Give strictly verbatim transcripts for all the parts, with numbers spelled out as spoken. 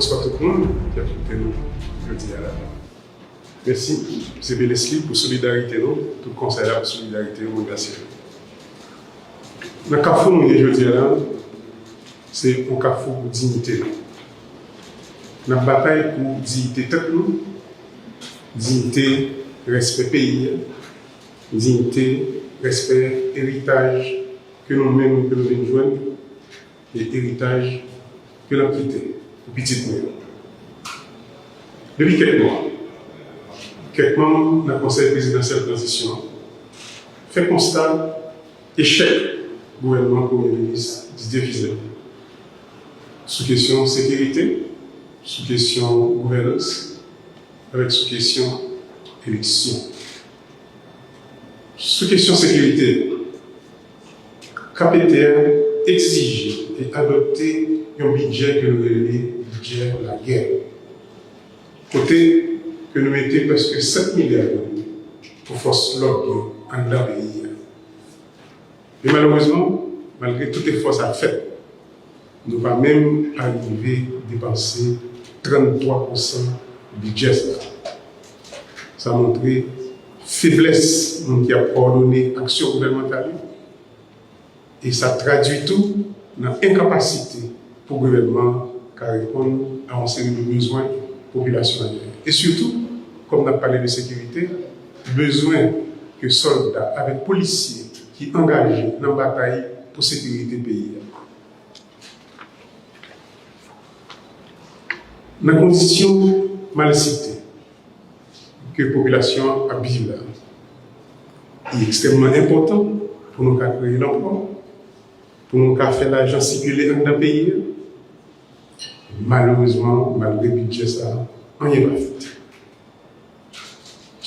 Bonswa tout moun ki ap koute nou jodi a la. Mèsi, M C P Leslie, pou solidarite nou, tout konsèy la pou solidarite yo, mwen remèsye nou. Nan kafou nou ye jodi a la, se yon kafou pou diyite nou. N ap batay pou diyite tèt nou, diyite, respè peyi a, diyite, respè eritaj ke nou menm ke nou vin jwenn, e eritaj ke n ap kite pou pitit nou yo. Depi kèk mwa, kèk manm nan Konsèy Prezidansyèl Tranzisyon an fè konsta echèk gouvènman Premye Minis Didier Fizetti sou kesyon sekirite, sou kesyon gouvènans, avèk sou kesyon eleksyon. Sou kesyon sekirite, K P T A egzije e adopte yon bidjè ke nou rele bidjè lagè, kote ke nou mete prèske sèt milya goud pou fòs lòd yo anndan peyi a. Men malerezman, malgre tout efò sa fèt, nou pa menm arive depanse tranntwa pousan bidjè sa. Sa montre feblès moun ki ap kowòdone aksyon gouvènmantal yo, e sa tradui tou nan enkapasite pou gouvènman an ka reponn a yon seri de bezwen popilasyon an genyen. E sitou, kòm n ap pale de sekirite, bezwen ke sòlda avèk polisye ki angaje nan batay pou sekirite peyi a. Nan kondisyon malsite ke popilasyon an ap viv la, li ekstrèmman enpòtan pou nou ka kreye lanplwa, pou nou ka fè lajan sikile anndan peyi a. Malerezman, malgre bidjè sa a, anyen pa fèt.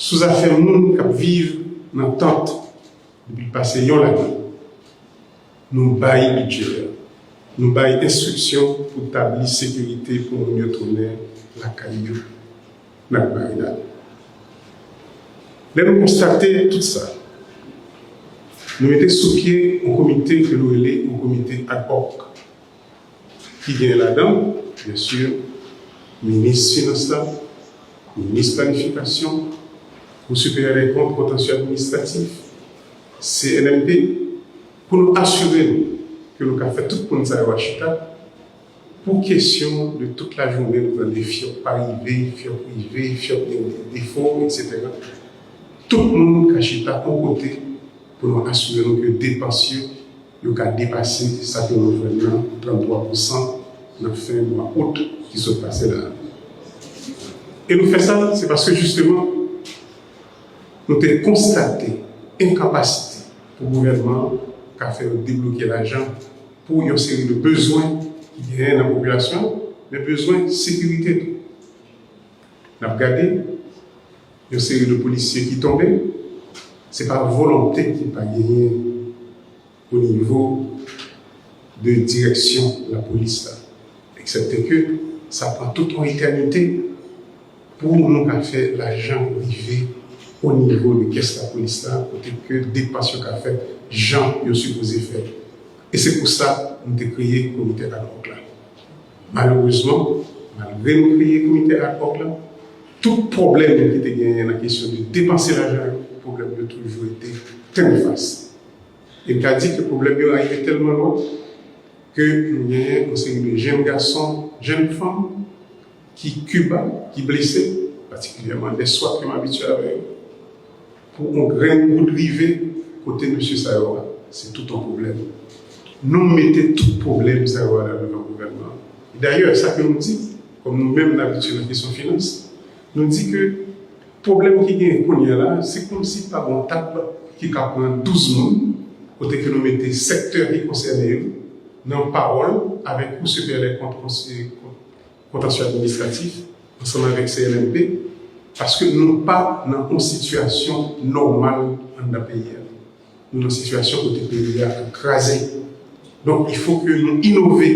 Sou zafè moun k ap viv nan tant depi l pase yon lane, nou bay bidjè a, nou bay enstriksyon pou tabli sekirite pou moun yo tounen lakay yo. N ap bay la. Lè nou konstate tout sa, nou mete sou pye yon komite ke nou rele yon komite ad hoc, ki gen ladan, byensi, minis finans la, minis planifikasyon, Kou Siperyè dè Kont, Kontansye Administratif, C N M P, pou nou asire nou ke nou ka fè tout moun sa yo a chita pou kesyon de tout lajounen nou tande fyòk pa rive, fyòk rive, fyòk gen defo, etsetera. Tout moun ka chita yon kote pou nou asire nou ke depans yo, yo ka depase sa ke nou jwenn nan tranntwa pousan nan fen mwa out ki sot pase la a. E nou fè sa, se paske jisteman, nou te konstate enkapasite pou gouvènman an ka fè yo debloke lajan pou yon seri de bezwen ki genyen nan popilasyon an, men bezwen sekirite tou. N ap gade yon seri de polisye ki tonbe, se pa volonte ki pa genyen o nivo de direksyon lapolis la, eksepte ke sa pran tout yon etènite pou nou ka fè lajan rive o nivo de kès lapolis la, kote ke depans yo ka fèt jan yo sipoze fèt. E se pou sa nou te kreye komite ad hoc la. Malerezman, malgre nou kreye komite ad hoc la, tout pwoblèm ki te genyen nan kesyon de depanse lajan yo, pwoblèm yo toujou rete tennfas. E m ka di ke pwoblèm yo rive tèlman lwen ke nou genyen yon seri de jèn gason, jèn fanm ki Kiba, ki blese, patikilyèman lè swat ke m abitye avè yo. Pou yon grenn goud rive kote mesye sa yo a, se tout yon pwoblèm. Nou mete tout pwoblèm sa yo a nan devan gouvènman an. E dayè, sa ke nou di, kòm nou menm n abitye nan kesyon finans, nou di ke pwoblèm ki genyen kounye a la, se kòmsi pa gen yon tab ki ka pran douz moun, kote ke nou mete sektè ki konsène yo nan pawòl avèk Kou Siperyè dè Kont, Konsèy, Kontansye Administratif, ansanm avèk C N M P, paske nou pa nan yon sitiyasyon nòmal anndan peyi a. Nou nan sitiyasyon kote peyi a ap kraze. Donk, il faut que nou inove.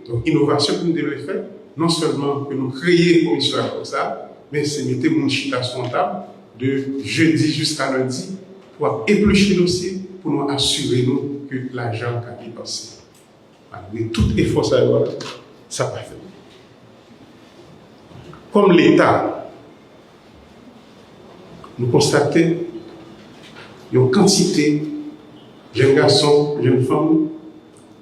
Donk, inovasyon ke nou te vle fè, non sèlman ke nou kreye komisyon ad hoc sa a, men se mete moun chita sou yon tab de jedi jiska lendi pou ap epleche dosye, pou nou asire nou ke lajan ka depanse. Malgre tout efò sa yo a, sa pa fèt. Kòm Leta, nou konstate yon kantite jèn gason, jèn fanm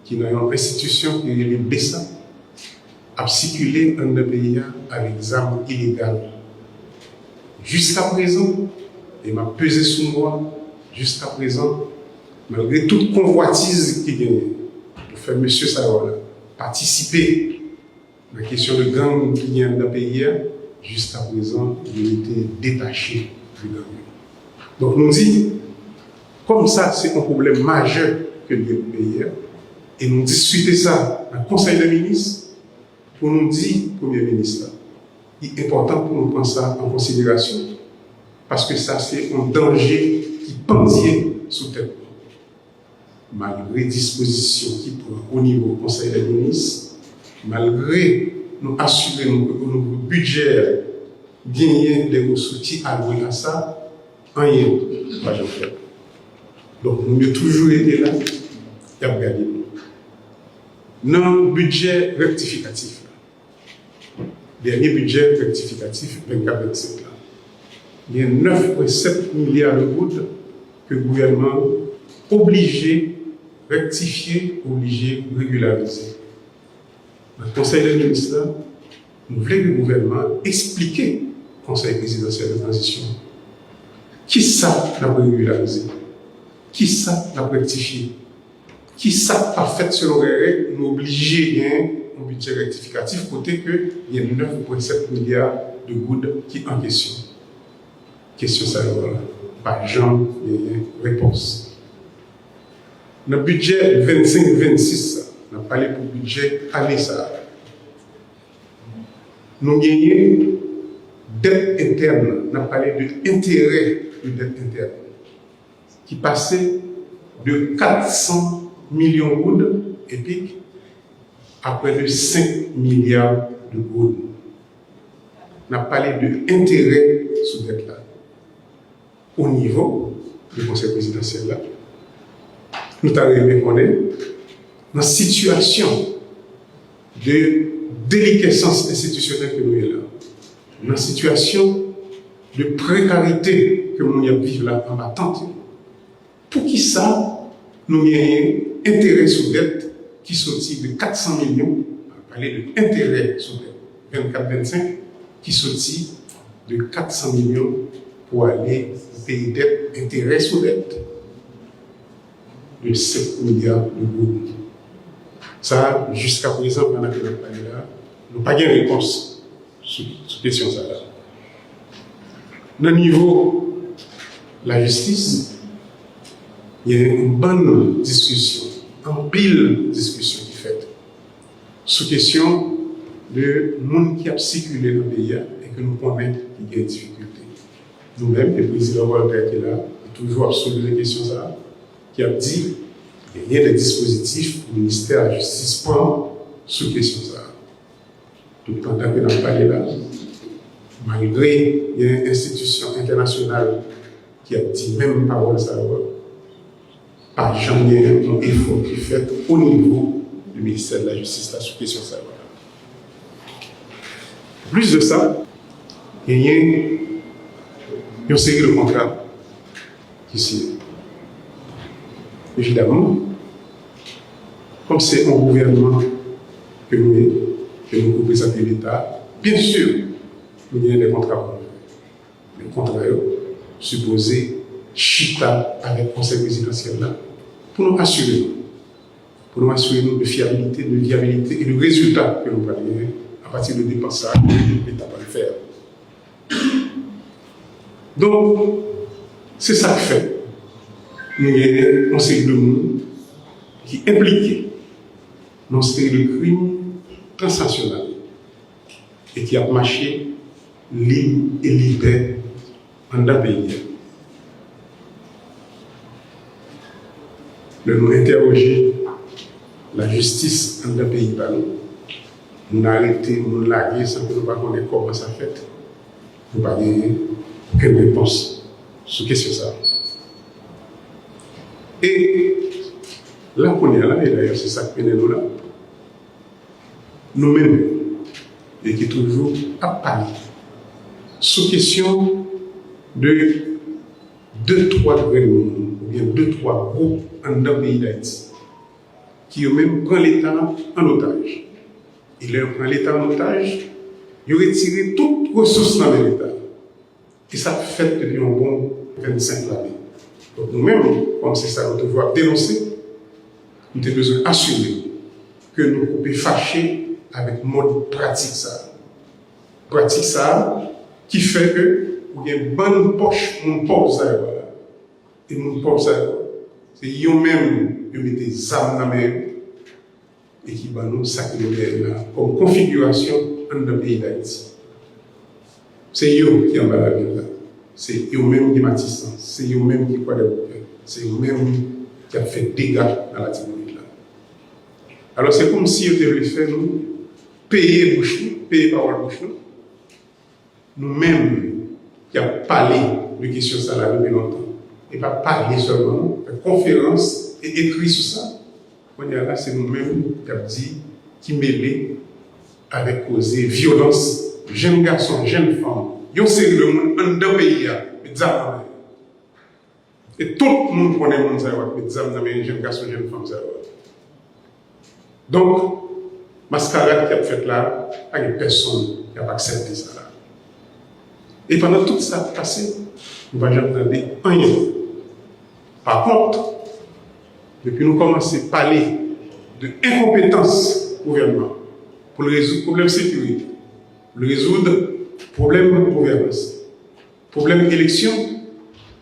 ki nan yon enstitisyon ki rele BESAP ap sikile anndan peyi a avèk zam ilegal. Jiskaprezan, e m ap peze sou mo a, jiskaprezan, malgre tout konvwatiz ki genyen pou fè mesye sa yo la patisipe nan kesyon de gang ki gen anndan peyi a, jiskaprezan, yo rete detache de gang yo. Donk, nou di, kòm sa se yon pwoblèm majè ke l ye pou peyi a, e nou diskite sa nan Konsèy dè Minis, pou nou di Premye Minis la, li enpòtan pou nou pran sa an konsiderasyon, paske sa se yon danje ki pandye sou tèt nou. Malgre dispozisyon ki pran o nivo Konsèy dè Minis, malgre nou asire nou ke o nivo bidjè genyen de resous ki alwe a sa, anyen pa janm fèt. Donk, moun yo toujou rete la, y ap gade nou. Nan bidjè rektifikatif la, dènye bidjè rektifikatif vennkat vennsenk la, gen nèf pwen sèt milya de goud ke gouvènman an oblije rektifye, oblije regilarize. Nan Konsèy dè Minis la, nou vle ke gouvènman an eksplike Konsèy Prezidansyèl de Tranzisyon an kisa n ap regilarize, kisa n ap rektifye, kisa k pa fèt selon règ, nou oblije gen yon bidjè rektifikatif kote ke gen nèf pwen sèt milya de goud ki an kesyon. Kesyon sa yo pa janm genyen repons. Nan bidjè vennsenk vennsis sa, n ap pale pou bidjè ane sa a, nou genyen dèt entèn, n ap pale de enterè de dèt entèn, ki pase de kat san milyon goud epik a prè de senk milya de goud. N ap pale de enterè sou dèt la. O nivo de Konsèy Prezidansyèl la, nou ta renmen konnen, nan sitiyasyon de delikesans enstitisyonèl ke nou ye la, nan sitiyasyon de prekarite ke moun y ap viv la anba tant yo, poukisa nou genyen enterè sou dèt ki soti de kat san milyon, pale de enterè sou dèt vennkat vennsenk, ki soti de kat san milyon pou ale peye dèt, enterè sou dèt de senk milya de goud. Sa, jiskaprezan, pandan ke n ap pale la, nou pa gen repons sou, sou kesyon sa la. Nan nivo lajistis, gen yon bann diskisyon, anpil diskisyon ki fèt sou kesyon de moun ki ap sikile nan peyi a e ke nou konnen ki gen difikilte. Nou menm, e prezidan Voltaire ki la, li toujou ap soulve kesyon sa a, ki ap di, genyen de dispozitif pou ministè lajistis pran sou kesyon sa a. Tout pandan ke n ap pale la, malgre gen enstitisyon entènasyonal ki ap di menm pawòl sa yo, pa janm gen yon efò ki fèt o nivo de ministè de lajistis la sou kesyon sa yo. Plis de sa, genyen yon seri de kontra ki siyen. Evidaman, kòm se yon gouvènman ke nou ye, ke nou reprezante Leta, byen si, nou genyen de kontra pou nou. Men kontra yo sipoze chita avèk Konsèy Prezidansyèl la pou nou asire nou, pou nou asire nou de fyabilite, de vyabilite e de rezilta ke nou pral genyen apati de depans sa a ke Leta pral fè a. Donk, se sa k fè nou genyen yon seri de moun ki enplike nan yon seri de krim transnasyonal e ki ap mache lib e libè anndan peyi a. Lè nou entèwoje lajistis anndan peyi pa nou, moun arete, moun lage san ke nou pa konnen kòman sa fèt, nou pa genyen okenn repons sou kesyon sa a. E la kounye a la, e dayè se sa k mennen nou la, nou menm, e ki toujou ap pale sou kesyon de de, twa grenn moun oubyen de, twa gwoup anndan peyi Dayiti ki yo menm pran Leta an otaj. E lè yo pran Leta an otaj, yo retire tout resous nan men Leta. E sa ap fèt depi yon bon vennsenk lane. Donk nou menm, kòm se sa nou toujou ap denonse, nou te bezwen asire ke nou koupe fache avèk mòd pratik sa a. Pratik sa a ki fè ke ou gen bann pòch moun pòv sa yo la. E moun pòv sa yo, se yo menm yo mete zam nan men yo e ki ban nou sa ke nou genyen la kòm konfigirasyon anndan peyi Dayiti. Se yo ki anba lagèt la. Se yo menm ki Matisan. Se yo menm ki Kwadèboukè. Se yo menm ki ap fè dega nan Latibonit la. Alò, se kòmsi yo te vle fè nou peye bouch nou, peye pawòl bouch nou. Nou menm ki ap pale de kesyon sa la depi lontan. E pa pale sèlman, non, fè konferans e ekri sou sa. Kounye a la, se nou menm k ap di, ki mele avèk koze vyolans jèn gason, jèn fanm, yon seri de moun anndan peyi a, met zam nan men yo. E tout moun konnen moun sa yo ap met zam nan men jèn gason, jèn fanm sa yo. Donk, maskarad k ap fèt la, pa gen pèsonn k ap aksepte sa la. E pandan tout sa ap pase, nou pa janm tande anyen. Pa kont, depi nou kòmanse pale de enkonpetans gouvènman pou l rezoud pwoblèm sekirite, pou l rezoud pwoblèm gouvènans, pwoblèm eleksyon,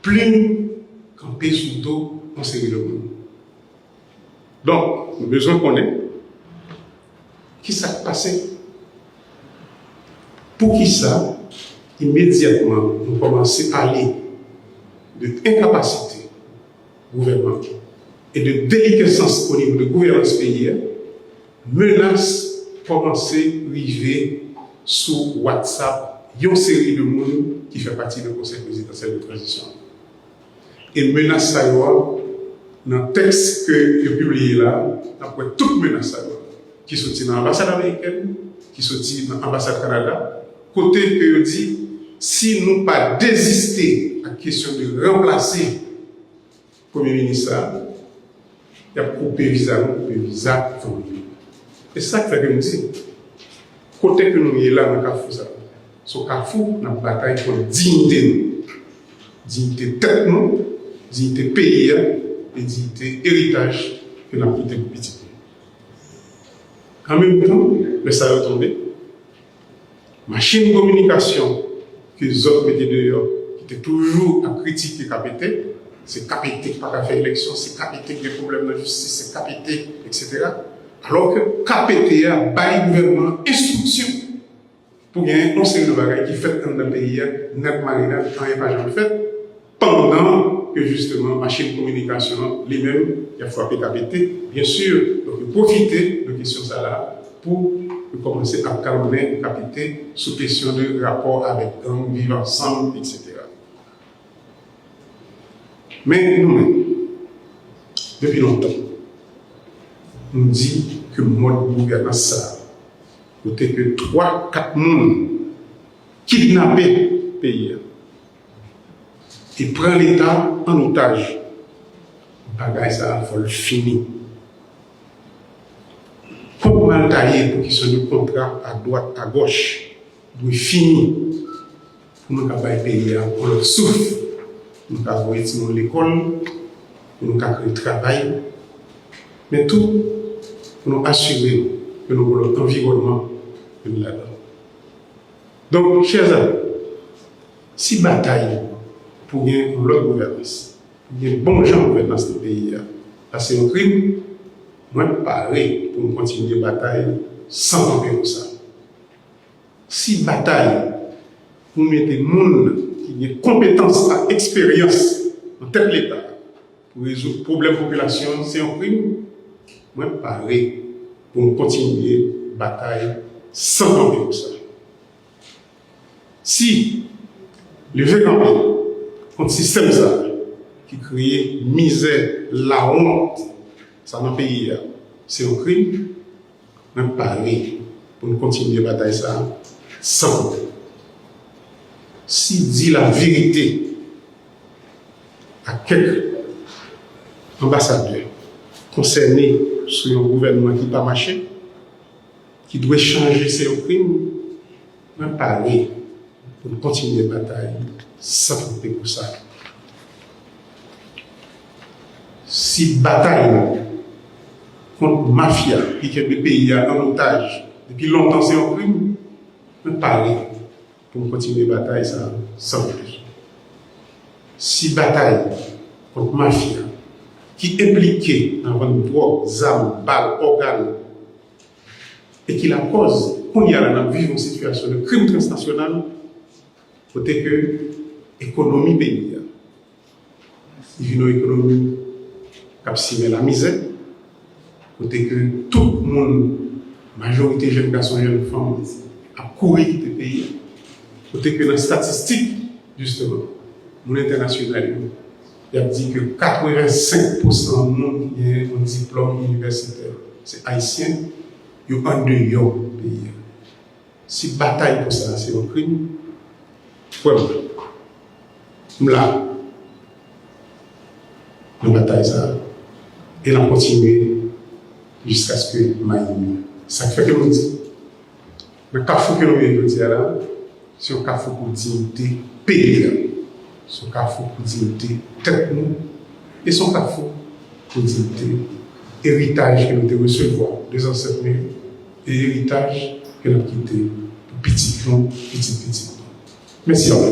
plim kanpe sou do yon seri de moun. Donk, nou bezwen konnen ki sa k pase. Poukisa, imedyatman, nou kòmanse pale de enkapasite gouvènman e de delikesans o nivo de gouvènans peyi a, menas kòmanse rive sou WhatsApp yon seri de moun ki fè pati de Konsèy Prezidansyèl de Tranzisyon. E menas sa yo a, nan tèks ke yo pibliye la, n ap wè tout menas sa yo a, ki soti nan anbasad amerikèn, ki soti nan anbasad Kanada, kote ke yo di, si nou pa deziste ak kesyon de ranplase Premye minis sa, y ap koupe viza nou, koupe viza fanmi nou. E sa k fè ke m di, kote ke nou ye la nan kafou sa, se yon kafou n ap batay kont diyite nou, diyite tèt nou, diyite peyi a, e diyite eritaj ke n ap kite pou pitit nou. An menm tan, lè sa yo tonbe, machin kominikasyon ke zòt mete deyò, ki te toujou ap kritike K P T, se K P T ki pa ka fè eleksyon, se K P T ki gen pwoblèm nan jistis, se K P T, etsetera. Alò ke K P T a bay gouvènman an enstriksyon pou gen yon seri de bagay ki fèt anndan peyi a, nèt mare nèt, anyen pa janm fèt, pandan ke jisteman machin kominikasyon an li menm, y ap frape K P T, byen si, donk yo pwofite de kesyon sa la pou yo kòmanse ap kalonnen K P T sou kesyon de rapò avèk gang, viv ansanm, etsetera. Men nou menm, depi lontan, nou di ke mòd gouvènans sa a, kote ke twa, kat moun kidnape peyi a e pran Leta an otaj, bagay sa a fò l fini. Kont mal taye pou kesyon de kontra adwat, agòch, dwe fini pou nou ka bay peyi a yon lòt souf, pou nou ka voye timoun lekòl, pou nou ka kreye travay, men tou pou nou asire nou ke nou gen yon lòt anviwònman ke nou ladan. Donk, chè zanmi, si batay pou gen yon lòt gouvènans, pou gen bon jan gouvènans nan peyi a, la se yon krim, mwen pare pou m kontinye batay san kanpe pou sa. Si batay pou mete moun ki gen konpetans ak eksperyans nan tèt Leta pou rezoud pwoblèm popilasyon an se yon krim, mwen pare pou m kontinye batay san kanpe pou sa. Si leve kanpe kont sistèm sa a ki kreye mizè, lawont sa nan peyi a, se yon krim, mwen pare pou n kontinye batay sa a san kanpe. Si di laverite ak kèk anbasadè konsène sou yon gouvènman ki pa mache, ki dwe chanje, se yon krim, mwen pare pou n kontinye batay san kanpe pou sa. Si batay nou kont mafya ki kenbe peyi a an otaj depi lontan se yon krim, mwen pare pou m kontinye batay sa a san kanpe. Si batay kont mafya ki enplike nan vann dwòg, zam, bal, ògàn, e ki lakòz kounye a la n ap viv yon sitiyasyon de krim transnasyonal, kote ke ekonomi peyi a li vin yon ekonomi k ap simen lamizè, kote ke tout moun, majorite jèn gason, jèn fanm, ap kouri kite peyi a, kote ke nan estatistik, jisteman, moun entènasyonal yo, y ap di ke katrevensenk pousan moun ki gen yon diplòm inivèsitè, se ayisyen, yo andeyò peyi a. Si batay pou sa se yon krim, kwè m, m la nan batay sa a, e n ap kontinye jiskaske m a imi. Sa k fè ke m di, nan kafou ke nou ye jodi a la, se yon kafou pou diyite peyi a, se yon kafou pou diyite tèt nou, e se yon kafou pou diyite eritaj ke nou te resevwa de zansèt nou yo, e eritaj ke n ap kite pou pitit nou, pitit pitit nou. Mèsi anpil.